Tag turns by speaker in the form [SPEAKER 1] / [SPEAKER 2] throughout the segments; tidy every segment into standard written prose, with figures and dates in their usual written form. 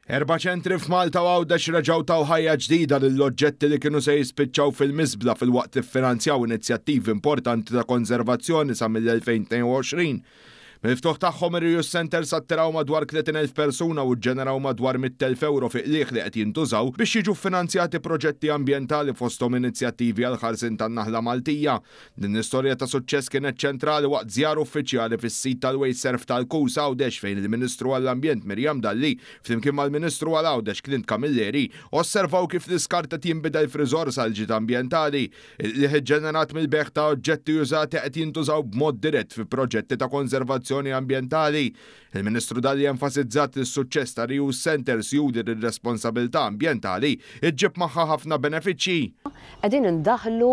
[SPEAKER 1] Erba' ċentri f'Malta u Għawdex reġgħu taw ħajja ġdida lil oġġetti li kienu se jispiċċaw fil-miżbla filwaqt li ffinanzjaw inizjattivi importanti ta' konservazzjoni sa mill-2022. Mill-ftuħ tagħhom ir-Reuse Centres attiraw madwar 30,000 persuna u ġġeneraw madwar 100,000 ewro fi qligħ li qed jintużaw biex jiġu ffinanzjati proġetti ambjentali fosthom inizjattivi għall-ħarsien tan-naħla Maltija. Din l-istorja ta' suċċess kienet ċentrali waqt żjara uffiċjali fis-sit tal-Wasteserv tal-Kus Għawdex fejn il-Ministru għall-Ambjent Miriam Dalli flimkien mal-Ministru għal Għawdex Clint Camilleri osservaw kif l-iskart qed jinbidel f'riżorsa għal ġid ambjentali. Il-qligħ iġġenerat mill-bejgħ ta' oġġetti użati qed jintużaw b'mod dirett fi proġetti ta' konservazzjoni ambjentali. Il-Ministru Dalli enfasizzat li s-suċċess ta' Reuse Centres juri li r-responsabilità ambjentali ġġib magħha ħafna benefiċċji.
[SPEAKER 2] Qegħdin indaħħlu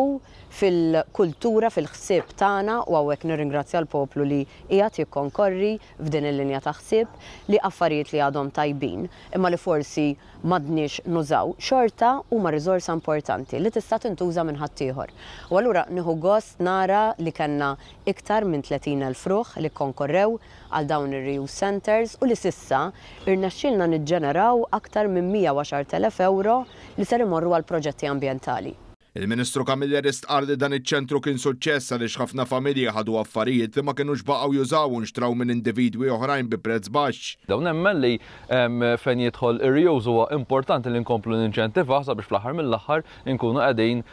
[SPEAKER 2] fil-kultura, fil-ħsieb tagħna, u hawnhekk nirringrazzja l-poplu li qiegħed jikkonkorri f'din il-linja ta' ħsieb, li affarijiet li għadhom tajbin, imma li forsi m'għadniex nużaw, xorta huma riżorsa importanti li tista' tintuża minn ħaddieħor. U allura nieħu gost nara li kellna iktar minn 30,000 ruħ li kkonkorrew għal dawn ir-reuse centres u li s'issa irnexxielna niġġeneraw aktar minn 110,000 ewro li ser imorru għal proġetti ambjentali.
[SPEAKER 1] Il-Ministru Camilleri stqarr li dan iċ-ċentru kien suċċess għaliex ħafna familji ħadu affarijiet li ma kinux baqgħu jużaw u nxtraw minn individwi oħrajn bi prezz baxx.
[SPEAKER 3] Dawn nemmen li fejn jidħol ir-reuse huwa importanti li nkomplu ninċentivah sabiex fl-aħħar mill-aħħar inkunu qegħdin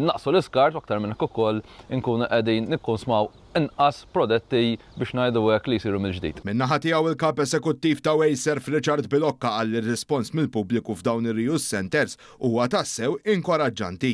[SPEAKER 3] innaqqsu l-iskart u aktar minn hekk ukoll inkunu qegħdin nikkonsmaw inqas prodetti biex ngħidu hekk li jsiru mill-ġdid.
[SPEAKER 1] Min-naħa tiegħu il-Kap Esekuttiv ta' Wasteserv Richard Bilocca qal li r-rispons mill-pubbliku f'dawn ir-reuse centres huwa tassew inkoraġġanti.